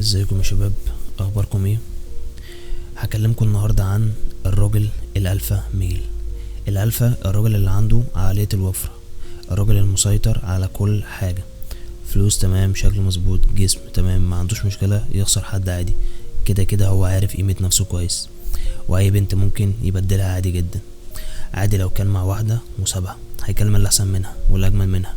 ازيكم يا شباب، اخباركم ايه؟ هكلمكم النهارده عن الراجل ال alpha male. الالفا الراجل اللي عنده عقلية الوفرة، الراجل المسيطر على كل حاجة، فلوس تمام، شكل مظبوط، جسم تمام، ما عندوش مشكلة يخسر حد عادي، كده كده هو عارف قيمة نفسه كويس، واي بنت ممكن يبدلها عادي جدا. عادي لو كان مع واحدة وسابها هيكلم اللي احسن منها والاجمل منها.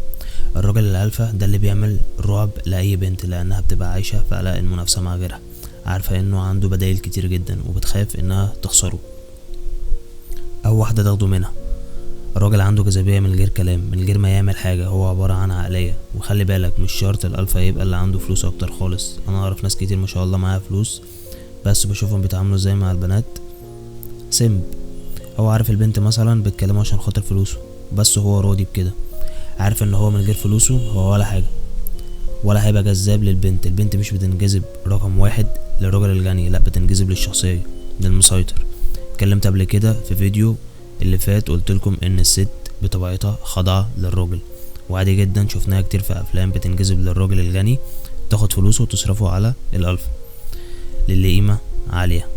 الراجل الالفا ده اللي بيعمل رعب لاي بنت، لانها بتبقى عايشة في قلق المنافسة مع غيرها، عارفة انه عنده بدايل كتير جدا وبتخاف انها تخسره او واحدة تاخده منها. الراجل عنده جاذبية من غير كلام، من غير ما يعمل حاجة، هو عبارة عن عقلية. وخلي بالك مش شرط الالفا يبقى اللي عنده فلوس اكتر خالص، انا اعرف ناس كتير ما شاء الله معاها فلوس بس بشوفهم بيتعاملوا زي مع البنات simp. هو عارف البنت مثلا بتكلمه عشان خاطر فلوسه بس، هو راضي بكده، عارف ان هو من غير فلوسه هو ولا حاجة، ولا هيبقى جذاب للبنت. البنت مش بتنجذب رقم واحد للراجل الغني، لا بتنجذب للشخصية، للمسيطر. اتكلمت قبل كده في فيديو اللي فات قلت لكم ان الست بطبيعتها خاضعة للراجل، وعادي جدا شفناها كتير في افلام بتنجذب للراجل الغني، تاخد فلوسه وتصرفه على الالفا للي قيمة عالية.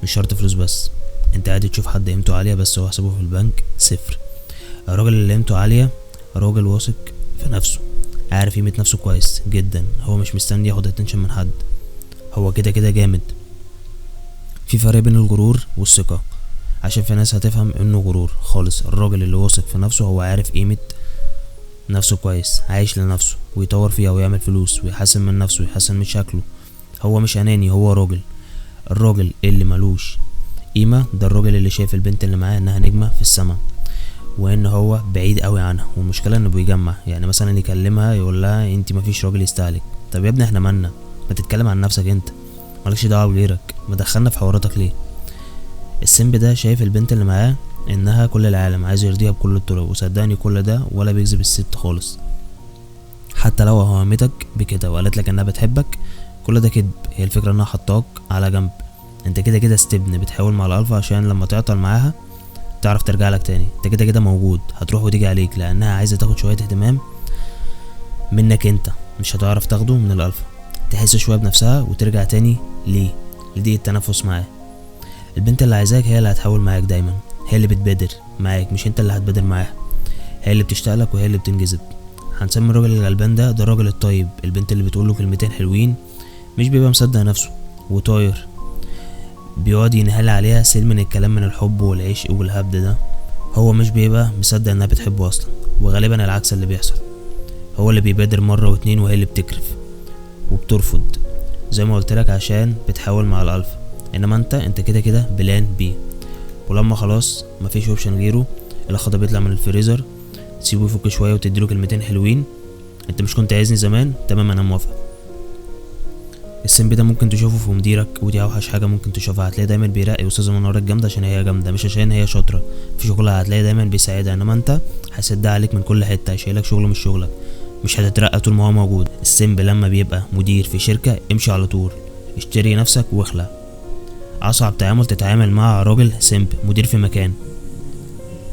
مش شرط فلوس بس، انت عادي تشوف حد قيمته عالية بس هو حسابه في البنك صفر. الراجل اللي قيمته عالية راجل واثق في نفسه، عارف قيمة نفسه كويس جدا، هو مش مستني ياخد attention من حد، هو كده كده جامد. في فرق بين الغرور والثقة، عشان في ناس هتفهم انه غرور خالص. الراجل اللي واثق في نفسه هو عارف قيمة نفسه كويس، عايش لنفسه ويطور فيها ويعمل فلوس ويحسن من نفسه ويحسن من شكله. هو مش اناني، هو راجل. الراجل اللي ملوش قيمة ده الراجل اللي شايف البنت اللي معاه انها نجمة في السما وان هو بعيد قوي عنها. والمشكلة انه بيجمع، يعني مثلا يكلمها يقول لها انت مفيش راجل يستاهلك. طب يا ابني احنا مالنا؟ ما تتكلم عن نفسك انت، مالكش دعوة بغيرك، ما دخلنا في حواراتك ليه؟ ال simp ده شايف البنت اللي معاه انها كل العالم، عايز يرضيها بكل الطرق، وصدقني كل ده ولا بيجذب الست خالص. حتى لو وهمتك بكده وقالت لك انها بتحبك كل ده كدب. هي الفكرة انها حطاك على جنب، انت كده كده استبن، بتحاول مع الالفا عشان لما تعطل معاها تعرف ترجع لك تاني. انت كده كده موجود، هتروح وتيجي عليك، لانها عايزه تاخد شوية اهتمام منك انت مش هتعرف تاخده من الالفا. تحس شوية بنفسها وترجع تاني ليه لضيق التنفس معاه. البنت اللي عايزاك هي اللي هتحاول معاك دايما، هي اللي بتبادر معاك مش انت اللي هتبادر معاها، هي اللي بتشتاق لك وهي اللي بتنجذب. هنسمي الراجل الغلبان ده الراجل الطيب. البنت اللي بتقوله كلمتين حلوين مش بيبقى مصدق نفسه وطاير، بيقعد ينهال عليها سيل من الكلام من الحب والعشق والهبد ده، هو مش بيبقى مصدق انها بتحبه اصلا. وغالبا العكس اللي بيحصل، هو اللي بيبادر مرة واتنين وهي اللي بتكرف وبترفض زي ما قلت لك عشان بتحاول مع الالفا. انما انت كده كده plan B، ولما خلاص مفيش option غيره الاخ ده بيطلع من الفريزر، تسيبه يفك شوية وتديله كلمتين حلوين، انت مش كنت عايزني زمان؟ تمام انا موافقة. ال simp ده ممكن تشوفه في مديرك، ودي اوحش حاجة ممكن تشوفها. هتلاقي دايما بيرقي استاذه منار الجامدة عشان هي جامدة مش عشان هي شاطرة في شغلها، هتلاقي دايما بيساعدها. انما انت هيسدها عليك من كل حتة، هيشيلك شغل مش شغلك، مش هتترقى طول ما هو موجود. ال simp لما بيبقى مدير في شركة امشي على طول، اشتري نفسك واخلع. اصعب تعامل تتعامل مع راجل simp مدير في مكان.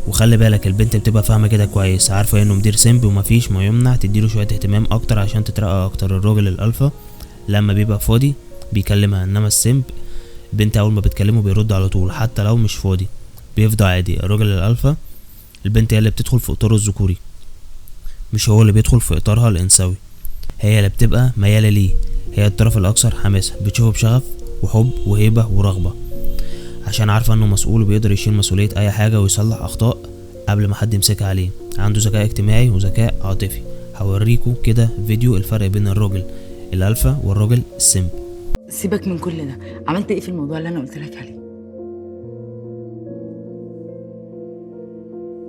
وخلي بالك البنت بتبقى فاهمه كده كويس، عارفه انه مدير simp ومفيش ما يمنع تديله شوية اهتمام اكتر عشان تترقى اكتر. الراجل الالفا لما بيبقى فاضي بيكلمها، انما ال simp البنت اول ما بتكلمه بيرد على طول حتى لو مش فاضي، بيفضى عادي. الراجل الالفا البنت هي اللي بتدخل في اطاره الذكوري، مش هو اللي بيدخل في اطارها الانثوي. هي اللي بتبقى مياله ليه، هي الطرف الاكثر حماسه، بتشوفه بشغف وحب وهيبة ورغبه عشان عارفه انه مسؤول وبيقدر يشيل مسؤولية اي حاجة ويصلح اخطاء قبل ما حد يمسكها عليه. عنده ذكاء اجتماعي وذكاء عاطفي. هوريكم كده فيديو الفرق بين الراجل الالفا والراجل ال simp. سيبك من كل ده، عملت ايه في الموضوع اللي انا قلت لك عليه؟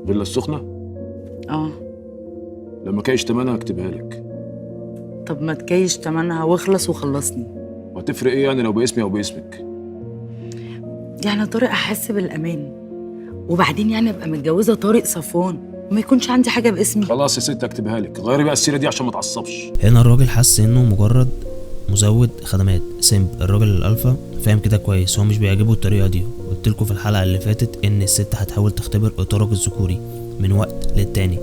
فيلا السخنة؟ اه. لما كايش تمنها اكتبها لك. طب ما تكايش تمنها واخلص وخلصني. وهتفرق ايه يعني لو باسمي او باسمك؟ يعني طارق احس بالامان، وبعدين يعني ابقى متجوزة طارق صفوان وما يكونش عندي حاجة باسمي. خلاص يا ست اكتبها لك، غيري بقى السيرة دي عشان ما اتعصبش. هنا الراجل حس انه مجرد مزود خدمات simp. الراجل الالفا فاهم كده كويس، هو مش بيعجبه الطريقة دي. قلت لكم في الحلقة اللي فاتت ان الست هتحاول تختبر اطارك الذكوري من وقت للتاني.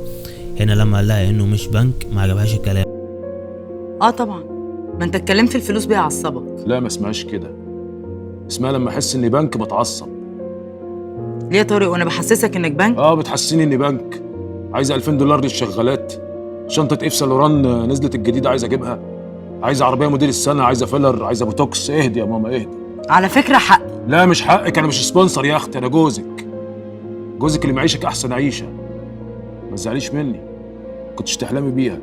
هنا لما قال لها انه مش بنك ما عجبهاش الكلام. اه طبعا. ما انت الكلام في الفلوس بيعصبك. لا ما اسمهاش كده، اسمها لما احس اني بنك بتعصب. ليه يا طارق وانا بحسسك انك بنك؟ اه بتحسسني اني بنك. عايزه 2000 دولار للشغالات، شنطه ايف سان لوران نزلت الجديدة عايز اجيبها، عايزه عربية موديل السنة، عايزه filler، عايزه بوتوكس. اهدي يا ماما اهدي. على فكرة حق. لا مش حقك، انا مش sponsor يا اختي، انا جوزك، جوزك اللي معيشك احسن عيشه. ما تزعليش مني، كنتش تحلمي بيها.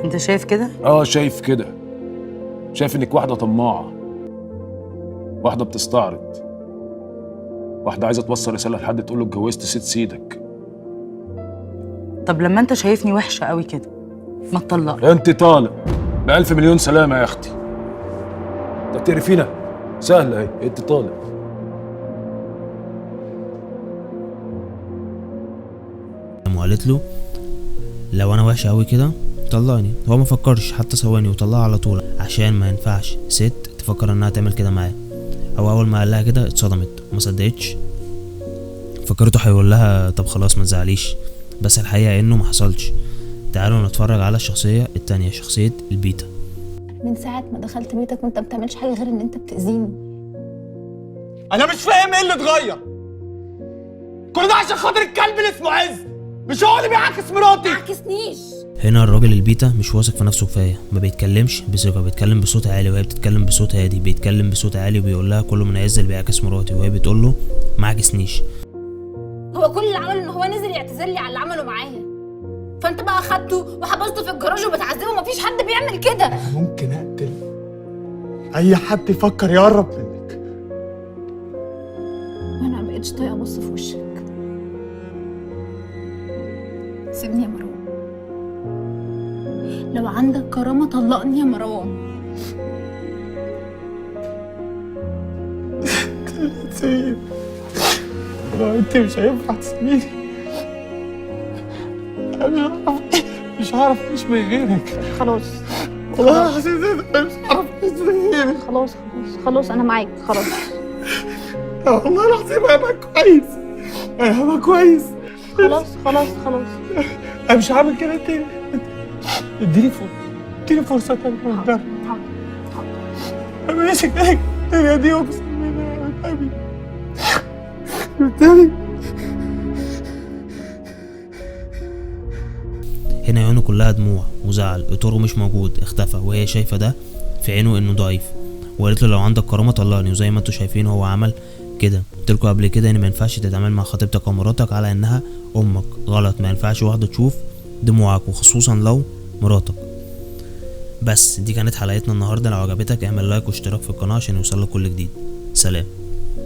انت شايف كده؟ اه شايف كده، شايف انك واحدة طماعه، واحدة بتستعرض، واحدة عايزه توصل رسالة لحد تقول له اتجوزت ست سيدك. طب لما انت شايفني وحشة قوي كده ما تطلقني. انت طالق ب1000 مليون سلامه يا اختي. انت بتقرفينا سهلة اهي، انت طالق. وقالت له لو انا وحشة قوي كده طلقني. هو ما فكرش حتى ثواني وطلقها على طول، عشان ما ينفعش ست تفكر انها تعمل كده معاه. هو اول ما قال لها كده اتصدمت وما صدقتش، فكرته هيقول لها طب خلاص ما تزعليش، بس الحقيقة انه ما حصلش. تعالوا نتفرج على الشخصية التانية، شخصية البيتا. من ساعة ما دخلت بيتك وانت ما بتعملش حاجة غير ان انت بتاذيني. انا مش فاهم ايه اللي اتغير. كل ده عشان خاطر الكلب اللي اسمه عز، مش هو اللي بيعاكس مراتي. ما عاكسنيش. هنا الراجل البيتا مش واثق في نفسه كفاية، ما بيتكلمش بثقة، بيتكلم بصوت عالي وهي بتتكلم بصوت هادي، بيتكلم بصوت عالي وبيقول لها كله من عز اللي بيعاكس مراتي، وهي بتقول له ما عاكسنيش. هو كل اللي عمله ان هو نزل يعتذر لي على اللي عمله معايا، فانت بقى اخدته وحبسته في الجراج وبتعذبه. مفيش حد بيعمل كده. انا ممكن اقتل اي حد يفكر يقرب منك. وانا ما بقتش طايقة ابص في وشك. سيبني يا مروان، لو عندك كرامة طلقني يا مروان. تسيب انت مش هينفع تسيبيني. انا مش هعرف اعيش من غيرك. خلاص والله العظيم انا مش هعرف اعيش من غيرك. خلاص خلاص خلاص انا معاك خلاص. والله العظيم هبقى كويس، انا هبقى كويس. خلاص خلاص خلاص انا مش هعمل كده تاني. اديني فرصة، اديني فرصة تانية قدام. حاضر حاضر. انا مش كده الدنيا دي، اقسم بالله قدامي قدامي. هنا عيونه كلها دموع وزعل، اطاره مش موجود، اختفى، وهي شايفه ده في عينه انه ضعيف. وقالت له لو عندك كرامة طلقني، وزي ما انتوا شايفين هو عمل كده. قلتلكوا قبل كده ان ما ينفعش تتعامل مع خطيبتك او مراتك على انها امك، غلط. ما ينفعش واحدة تشوف دموعك، وخصوصا لو مراتك. بس دي كانت حلقتنا النهارده، لو عجبتك اعمل لايك واشتراك في القناة عشان يوصلك كل جديد. سلام.